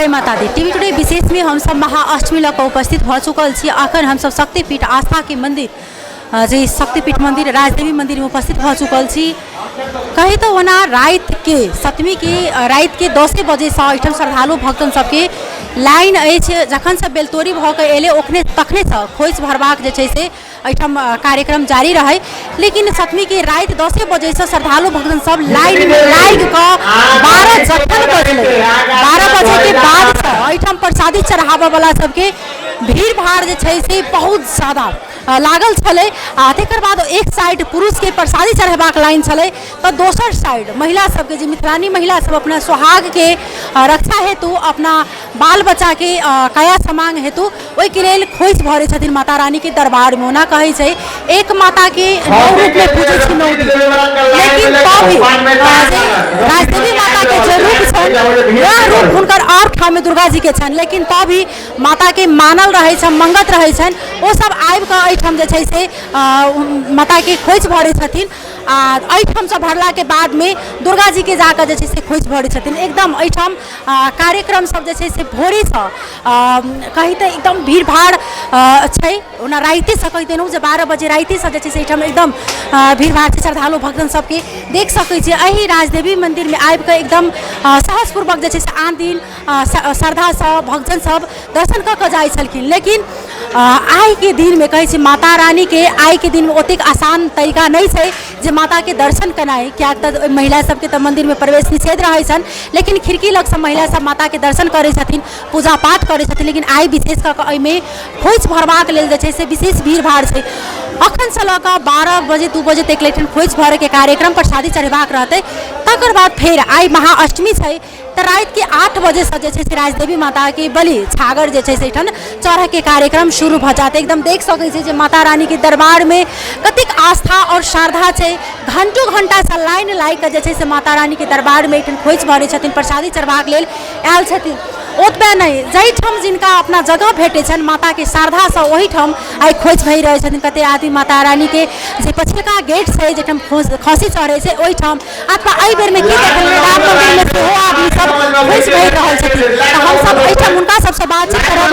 जय माता दी। TV today विशेष में हम सब महाअष्टमी लऽ कऽ उपस्थित भऽ चुकल छी। अखन हम सब शक्तिपीठ आस्था के मंदिर जे शक्तिपीठ मंदिर राजदेवी मंदिर में उपस्थित भऽ चुकल छी। कही तऽ ओना राति के सप्तमी के राति के 10 बजेसँ एहिठाम श्रद्धालु भक्तन सबके लाइन अछि। जखन से बेलतोरी भऽ कऽ एलै ओखने तखनेसँ खोइछ भरबाक जे छै से एहिठाम कार्यक्रम जारी रहै, लेकिन सप्तमीके राति 10 बजेसँ श्रद्धालु भक्तन सब लाइनमे लागि कऽ 12 जखन बजलै, 12 बजेके बादसँ एहिठाम प्रसादी चढ़ाबऽवला सबके भीड़ भाड़ जे छै से बहुत जादा लागल छलै। आ तकर बाद एक साइड पुरुषके प्रसादी चढ़ेबाक लाइन छलै तऽ दोसर साइड महिला सबके, जे मिथिलानी महिला सब अपना सोहागके रक्षा हेतु, अपना बाल बच्चाके काया समांग हेतु ओहिके लेल खोइछ भरै छथिन माता रानीके दरबारमे। ओना कहै छै एक माताके 9 रूपमे पूजै छी 9 दिन, लेकिन तब भी जे राजदेवी माताके जे रूप छनि वएह रूप हुनकर आओर ठाममे दुर्गा जीके छनि, लेकिन तब भी माताके मानल रहै छनि, मंगत रहै छनि। ओ सब आबिकऽ एहिठाम जे छै से माताके खोइछ भरै छथिन आ एहिठामसँ भरलाके बादमे दुर्गा जीके जाकऽ जे छै से खोइछ भरै छथिन। एकदम एहिठाम कार्यक्रम सब जे छै से भोरेसँ कही तऽ एकदम भीड़ भाड़ छै। ओना रातिसँ कहि देलहुँ जे 12 बजे रातिसँ जे छै से एहिठाम एकदम भीड़ भाड़ छै। श्रद्धालु भक्तजन सबके देख सकै छियै एहि राजदेवी मन्दिरमे आबिकऽ एकदम सहजपूर्वक जे छै से आन दिन श्रद्धासँ भक्तजन सब दर्शन कऽ कऽ जाइ छलखिन, लेकिन आइके दिनमे कहै छै माता रानीके आइके दिनमे ओतेक आसान तरीका नहि छै जे माताके दर्शन केनाइ, किएक तऽ ओहि महिला सबके तऽ मन्दिरमे प्रवेश निषेध रहै छनि, लेकिन खिड़की लगसँ महिला सब माताके दर्शन करै छथिन, पूजा पाठ करै छथिन। लेकिन आइ विशेष कऽ कऽ एहिमे खोइछ भरबाक लेल जे छै से विशेष भीड़ भाड़ छै। अखनसँ लऽ कऽ 12 बजे 2 बजे तक एहिठाम खोइछ भरैके कार्यक्रम प्रसादी चढ़ेबाक रहतै। तकर बाद फेर आइ महाअष्टमी छै तऽ रातिके 8 बजेसँ जे छै से राजदेवी माताके बलि छागर जे छै से एहिठाम चढ़ैके कार्यक्रम शुरू भऽ जायत। एकदम देख सकै छी जे माता रानीके दरबारमे कतेक आस्था आओर श्रद्धा छै। घंटो घंटासँ लाइन लागि कऽ जे छै से माता रानीके दरबारमे एहिठाम खोइछ भरै छथिन, प्रसादी चढ़बाक लेल आयल छथिन। ओतबे नहि, जाहिठाम जिनका अपना जगह भेटै छनि माताके श्रद्धासँ ओहिठाम आइ खोइछ भरि रहल छथिन। कतेक आदमी माता रानीके जे पछिलका गेट छै जाहिठाम खस्सी चढ़ै छै ओहिठाम, अथवा एहि बेरमे की देखलियै राम मन्दिरमे सेहो आदमी सब खोइछ भरि रहल छथिन। तऽ हमसब एहिठाम हुनका सबसँ बातचीत करब।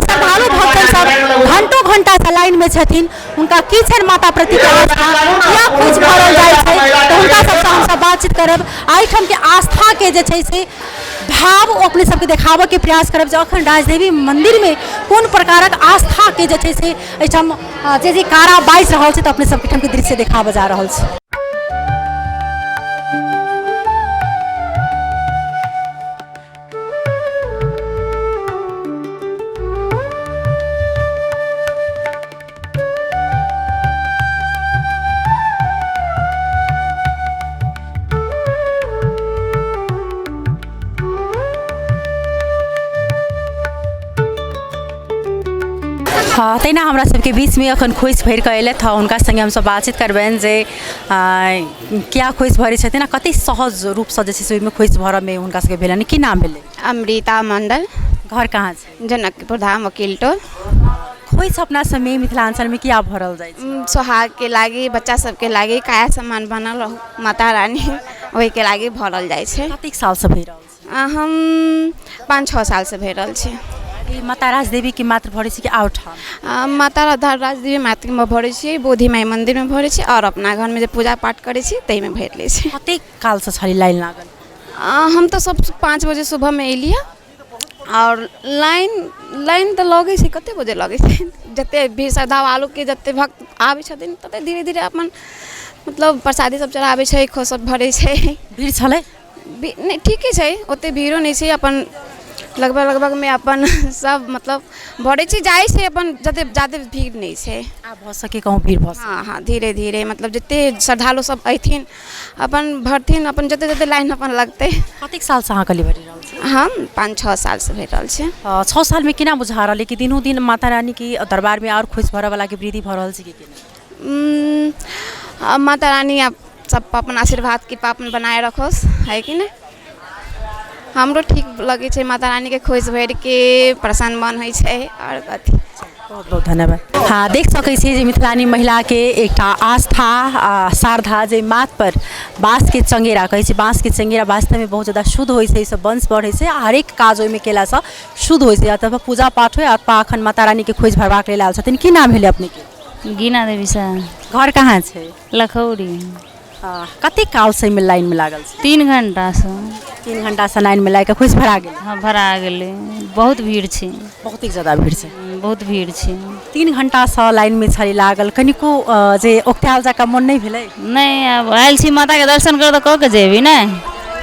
श्रद्धालु भक्तजन सब घंटो घंटासँ लाइनमे छथिन, हुनका की छनि माता प्रतिके आस्था, किया खोइछ भरल जाइ छै, तऽ हुनका सबसँ हमसब बातचीत करब। एहिठामके आस्थाके जे छै से भाव ओ अपने सबके देखाबऽके प्रयास करब जे अखन राजदेवी मन्दिरमे कोन प्रकारक आस्थाके जे छै से एहिठाम जे जे कारा बाजि रहल छै, तऽ अपने सबके एहिठामके दृश्य देखाबऽ जा रहल छै। हँ, तहिना हमरा सबके बीचमे अखन खोइछ भरि कऽ अयलथि हँ, हुनका सङ्गे हमसब बातचीत करबनि जे किया खोइछ भरै छथिन आ कतेक सहज रूपसँ जे छै से ओहिमे खोइछ भरऽमे हुनका सबके भेलनि। की नाम भेलै? अमृता मण्डल। घर कहाँ छै? जनकपुर धाम, वकील टोल। खोइछ अपना सबमे मिथिलाञ्चलमे किया भरल जाइ छै? सोहागके लागि, बच्चा सबके लागि, काया समान बनल रहू माता रानी, ओहिके लागि भरल जाइ छै। कतेक सालसँ भरि रहल छै? हम 5-6 सालसँ भरि रहल छी। ई माता राजदेवीके मात्र भरै छी कि आओर ठाम? माता राजदेवी मातृमे भरै छियै, बोधी माइ मन्दिरमे भरै छियै, आओर अपना घरमे जे पूजा पाठ करै छी ताहिमे भरि लै छी। कतेक कालसँ छलै लाइन लागल? हम तऽ सब 5 बजे सुबहमे एलियै, आओर लाइन तऽ लगै छै, कतेक बजे लगै छै, जतेक भी श्रद्धालुके जतेक भक्त आबै छथिन ततेक धीरे धीरे अपन मतलब प्रसादी सब चढ़ाबै छै, खोइछ सब भरै छै। भीड़ छलै? नहि, ठीके छै, ओतेक भीड़ो नहि छै। अपन लगभग लगभगमे अपन सब मतलब भरै छै, जाइ छै अपन, जतेक जादे भीड़ नहि छै। आब भऽ सकै कहूँ भीड़ भऽ सकै। हँ हँ, धीरे धीरे मतलब जतेक श्रद्धालु सब अयथिन अपन भरथिन, अपन जतेक जतेक लाइन अपन लगतै। कतेक सालसँ अहाँ कहलियै भरि रहल छी? हम 5-6 सालसँ भरि रहल छी। 6 सालमे केना बुझा रहल अइ कि दिनों दिन माता रानीके दरबारमे आओर खोइछ भरऽवलाके वृद्धि भऽ रहल छै कि केना? माता रानी आब सब पर अपन आशीर्वाद कृपा अपन बनाए रखोस, है कि नहि? हमरो ठीक लगै छै माता रानीके खोइछ भरिके, प्रसन्न मन होइ छै, आओर कथी। बहुत बहुत धन्यवाद। हँ, देख सकै छियै जे मिथिलानी महिलाके एकटा आस्था आ श्रद्धा जे माथ पर बाँसके चङ्गेरा कहै छै, बाँसके चङ्गेरा वास्तवमे बहुत ज्यादा शुद्ध होइ छै, एहिसँ वंश बढ़ै छै आ हरेक काज ओहिमे केलासँ शुद्ध होइ छै, अथवा पूजा पाठ होइ अथवा अखन माता रानीके खोज भरबाक लेल आयल छथिन। की नाम भेलै अपनेके? गीना देवी साह। घर कहाँ छै? लखौरी। कतेक कालसँ एहिमे लाइनमे लागल छी? 3 घंटासँ। 3 घंटासँ लाइनमे लागि कऽ खोज भरा गेल? हँ, भरा गेलै। बहुत भीड़ छै। बहुत ज्यादा भीड़ छै। बहुत भीड़ छै। 3 घंटासँ लाइनमे छली लागल, कनिको जे औगतायल जकाँ मन नहि भेलै? नहि, आब आयल छी माताके दर्शन कर तऽ कऽ के जेबै ने।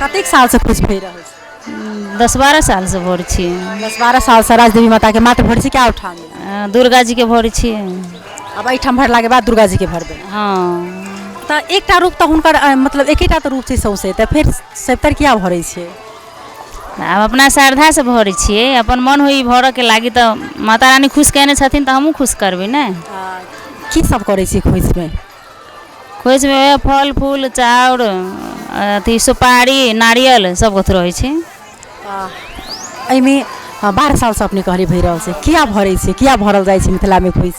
कतेक सालसँ खोज भरि रहल छी? 10-12 सालसँ भरै छी। 10-12 सालसँ राजदेवी माताके मात्र भरै छी कि आओर ठाम? दुर्गा जीके भरै छी। आब एहिठाम भरलाके बाद दुर्गा जीके भरबै? हँ। तऽ एकटा रूप तऽ हुनकर मतलब एकेटा तऽ रूप छै सौंसे, तऽ फेर सभतरि किया भरै छियै? आब अपना श्रद्धासँ भरै छियै, अपन मन होइ भरऽके लागी तऽ माता रानी खुश कयने छथिन तऽ हमहूँ खुश करबै ने। की सब करै छियै खोइछमे? खोइछमे वएह फल फूल चाउर अथी सुपारी नारियल सब कथू रहै छै। एहिमे 12 सालसँ अपने कहलियै भरि रहल छै, किया भरै छै, किया भरल जाइ छै मिथिलामे खोइछ?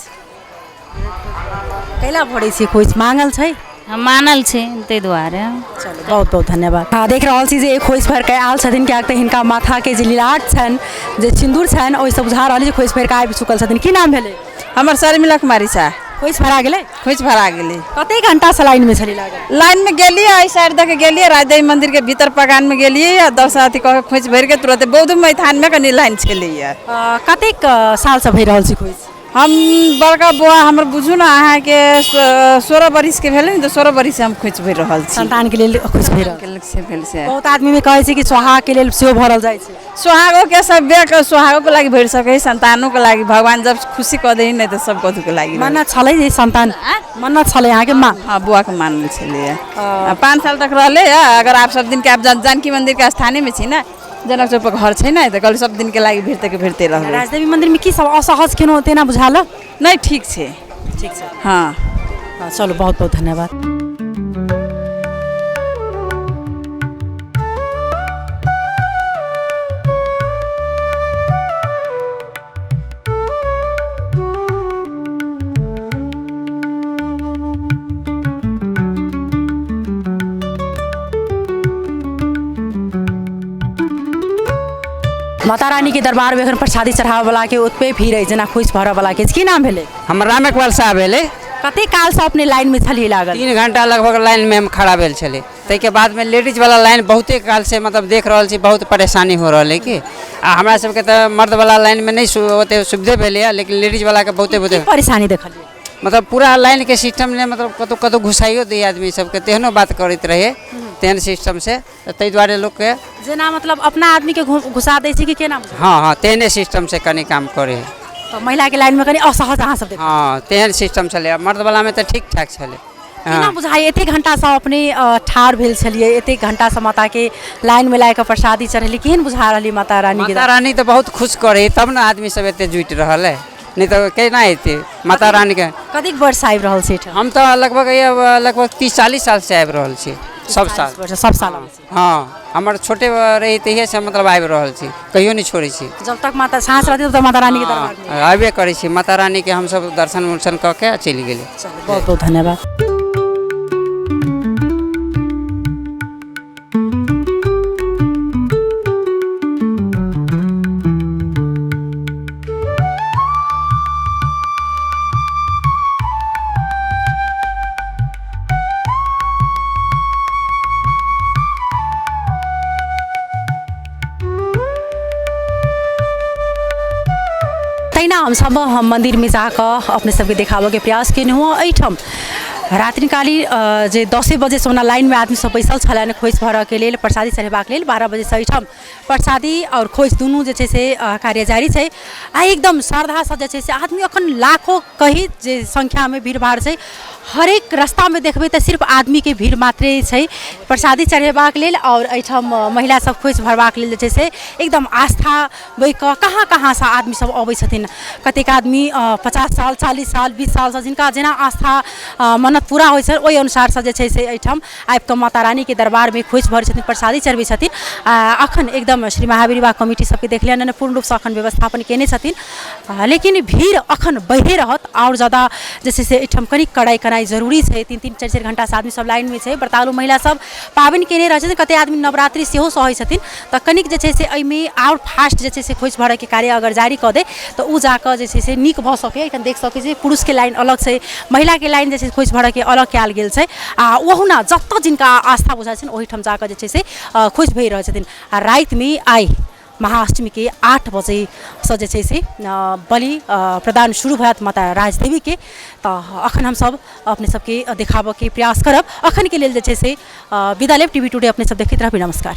कैला भरै छियै खोइछ? मांगल छै? हम मानल छै ताहि दुआरे। चलू, बहुत बहुत धन्यवाद। हँ, देख रहल छी जे खोइछ भरि कऽ आयल छथिन, किएक तऽ हिनका माथाके जे लिलाट छनि, जे सिन्दूर छनि, ओहिसँ बुझा रहल छै खोइछ भरि कऽ आबि चुकल छथिन। की नाम भेलै? हमर शर्मिला कुमारी साह। खोइछ भरा गेलै? खोइछ भरा गेलै। कतेक घंटासँ लाइनमे छली लागल? लाइनमे गेलियै, एहि साइड दऽ के गेलियै, राजदेवी मन्दिरके भीतर बगानमे गेलियै आ दर्शन अथी कऽ के खोइछ भरि के तुरते बौद्ध मैथानमे कनि लाइन छलैया। कतेक सालसँ भरि रहल छी खोइछ? हम बड़का बौआ हमर बुझू ने अहाँके 16 बरिसके भेलै ने, तऽ 16 बरिस हम खोइछ भरि रहल छी। संतानके लेल खोइछ भरि रहल से भेल से। बहुत आदमीमे कहै छै कि सोहागके लेल सेहो भरल जाइ छै। सोहागोके सब सोहागोके लागि भरि सकै, संतानोके लागि, भगवान जब खुशी कऽ दै ने तऽ सब कथूके लागि। मन्नत छलै जे संतान, मन्नत छलै अहाँके माँ? हँ, बौआके मानल छलैए। 5 साल तक रहलै। अगर आप सब दिनके आप जानकी मन्दिरके स्थानेमे छी ने, जनक चौक पर घर छै ने, तऽ कहलियै सब दिनके लागि भिड़ते भिड़ते रहबै। राजदेवी मन्दिरमे की सब असहज केनो तेना बुझायल? नहि, ठीक छै। ठीक छै। हँ। चलू, बहुत बहुत धन्यवाद। माता रानी के दरबार में एखन प्रसादी चढ़ाबऽ वाला के ओतबे भीड़ अछि जेना खोइछ भरऽ वाला के। की नाम भेलै? हमर राम इकबाल साहब भेलै। कते काल से अपने लाइन में छलियै लागल? 3 घंटा लगभग लाइन में हम खड़ा भेल छलियै। ताहिके बादमे लेडीज वाला लाइन बहुते काल से मतलब देख रहल छी, बहुत परेशानी हो रहल है कि आ हमरा सबके तऽ मर्द वाला लाइन में नहि ओते सुविधे भेलैए, लेकिन लेडीज वाला के बहुते बहुते परेशानी देखलियै। मतलब पूरा लाइन के सिस्टम ने मतलब कतौ कतौ घुसाइयो दै आदमी सबके, तेहनो बात करैत रहे तेहन सिस्टम से, तऽ ताहि दुआरे लोकके जेना मतलब अपना आदमी के घुसा दै छै कि केना? हँ हँ, तेहने सिस्टम से कनि काम करे है। तऽ महिला के लाइन में कनि असहज अहाँ सब देखै? हँ, तेहन सिस्टम छलै। मर्द वाला में तऽ ठीक ठाक छलै। केना बुझाइ एतेक घंटासँ अपने ठाढ़ भेल छलियै, एतेक घंटासँ माता के लाइन में लागि कऽ प्रसादी चढ़ेली, केहन बुझा रहली माता रानी के? माता रानी तऽ बहुत खुश करे तब ने आदमी सब एते जुटि रहल है, नहि तऽ केना एते माता रानी के। कतेक वर्ष आबि रहल छै एहिठाम? हम तऽ लगभग 30-40 साल से आबि रहल छी, सब साल। सब साल? हँ, हमर छोटे रही तहिये से मतलब आबि रहल छी, कहियो नहि छोड़ै छी। जब तक माता साँस रहतै तब तक माता रानी के दरबार में आबे करै छी। माता रानी के हमसब दर्शन उर्शन कऽ के चलि गेली। बहुत बहुत धन्यवाद। तहिना हमसब हम मन्दिरमे जाकऽ अपने सबके देखाबऽके प्रयास केने हुँ। एहिठाम रात्रिकालीन जे 10 बजेसँ ओना लाइनमे आदमी सब बैसल छलनि खोइछ भरऽके लेल, प्रसादी चढ़ेबाक लेल। 12 बजेसँ एहिठाम प्रसादी आओर खोइछ दुनू जे छै से कार्य जारी छै आ एकदम श्रद्धासँ जे छै से आदमी अखन लाखों कही जे संख्यामे भीड़भाड़ छै। हरेक रास्तामे देखबै तऽ सिर्फ आदमीके भीड़ मात्रे छै प्रसादी चढ़ेबाक लेल आओर एहिठाम महिला सब खोइछ भरबाक लेल जे छै से एकदम आस्था बहि कऽ कहाँ कहाँसँ आदमी सब अबै छथिन। कतेक आदमी 50 साल 40 साल 20 सालसँ जिनका जेना आस्था मन्नत मन्नत पूरा होइ छै, ओहि अनुसारसँ जे छै से एहिठाम आबि कऽ माता रानीके दरबारमे खोइछ भरै छथिन, प्रसादी चढ़बै छथिन। आ अखन एकदम श्री महावीर विवाह कमिटी सबके देखलियनि हन, पूर्ण रूपसँ अखन व्यवस्थापन केने छथिन, लेकिन भीड़ अखन बढ़े रहत। आओर जादा जे छै से एहिठाम कनि कड़ाइ केनाइ जरूरी छै। 3-3 4-4 घण्टासँ आदमी सब लाइनमे छै। व्रतालु महिला सब पाबनि केने रहै छथिन, कते आदमी नवरात्रि सेहो सहै छथिन, तऽ कनिक जे छै से एहिमे आओर फास्ट जे छै से खोइछ भरैके कार्य अगर जारी कऽ दै तऽ ओ जाकऽ जे छै से नीक भऽ सकैए। एखन देख सकै छी, पुरुषके लाइन अलग छै, महिलाके लाइन जे छै से खोइछ भरैके अलग कयल गेल छै, आ ओहुना जतऽ जिनका आस्था बुझाइ छनि ओहिठाम जाकऽ जे छै से खोइछ भरि रहल छथिन। आ रातिमे आइ महाअष्टमीके 8 बजेसँ जे छै से बलि प्रदान शुरू भऽ जायत माता राजदेवीके। तऽ अखन हमसब अपने सबके देखाबऽके प्रयास करब। अखनके लेल जे छै से विदा लेब। टीवी टुडे अपने सब देखैत रहबै। नमस्कार।